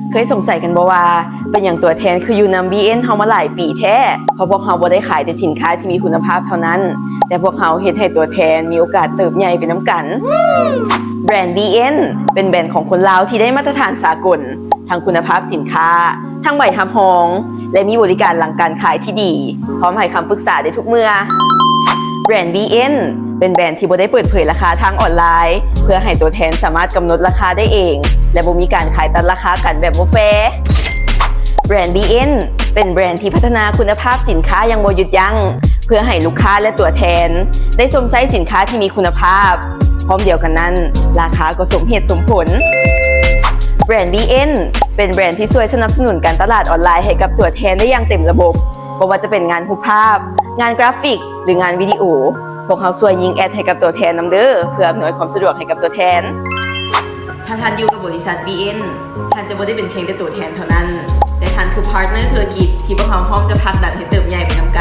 ເຄີຍສົງໄສກັນບໍ່ວ່າ ເປັນຫຍັງຕົວແທນຄືຢູ່ນຳ ບີເອັນ ເຮົາມາຫຼາຍປີແທ້? ເພາະພວກເຮົາບໍ່ໄດ້ຂາຍແຕ່ສິນຄ້າທີ່ມີຄຸນນະພາບເທົ່ານັ້ນ, ແຕ່ພວກເຮົາເຮັດໃຫ້ຕົວແທນມີໂອກາດເຕີບໃຫຍ່ໄປນຳກັນ. ແບຣນ ບີເອັນ ເປັນແບຣນຂອງຄົນລາວທີ່ໄດ້ມາດຕະຖານສາກົນ, ທັງຄຸນນະພາບສິນຄ້າ, ທັງໃບຮັບຮອງ ແລະ ມີບໍລິການຫຼັງການຂາຍທີ່ດີ, ພ້ອມໃຫ້ຄຳປຶກສາໄດ້ທຸກເມື່ອ. ແບຣນ ບີເອັນ ເປັນແບຣນທີ່ບໍ່ໄດ້ເປີດເຜີຍລາຄາທາງອອນລາຍ ເພື່ອໃຫ້ຕົວແທນສາມາດກຳນົດລາຄາໄດ້ເອງ ແລະ ບໍ່ມີການຂາຍຕັດລາຄາກັນແບບບໍ່ແຟ. ແບຣນ ບີເອັນ ເປັນແບຣນທີ່ພັດທະນາຄຸນນະພາບສິນຄ້າຢ່າງບໍ່ຢຸດຢັ້ງ ເພື່ອໃຫ້ລູກຄ້າ ແລະ ຕົວແທນໄດ້ຊົມໃຊ້ສິນຄ້າທີ່ມີຄຸນນະພາບ, ພ້ອມດຽວກັນນັ້ນ ລາຄາກໍສົມເຫດສົມຜົນ. ແບຣນ ບີເອັນ ເປັນແບຣນທີ່ຊ່ວຍສະໜັບສະໜູນການຕະຫຼາດອອນລາຍໃຫ້ກັບຕົວແທນໄດ້ຢ່າງເຕັມລະບົບ, ບໍ່ວ່າຈະເປັນງານຮູບພາບ, ງານກຣາຟິກ ຫຼື ງານວິດີໂອ. ພວກເຮົາຊ່ວຍຍິງແອັດໃຫ້ກັບຕົວແທນນຳເດີ້ ເພື່ອອຳນວຍຄວາມສະດວກໃຫ້ກັບຕົວແທນ. ຖ້າທ່ານຢູ່ກັບບໍລິສັດ ບີເອັນ ທ່ານຈະບໍ່ໄດ້ເປັນພຽງແຕ່ຕົວແທນເທົ່ານັ້ນ, ແຕ່ທ່ານຄືພາດເນີທຸລະກິດທີ່ພວກເຮົາພ້ອມຈະຜັກດັນໃຫ້ເຕີບໃຫຍ່ໄປນຳກັນ.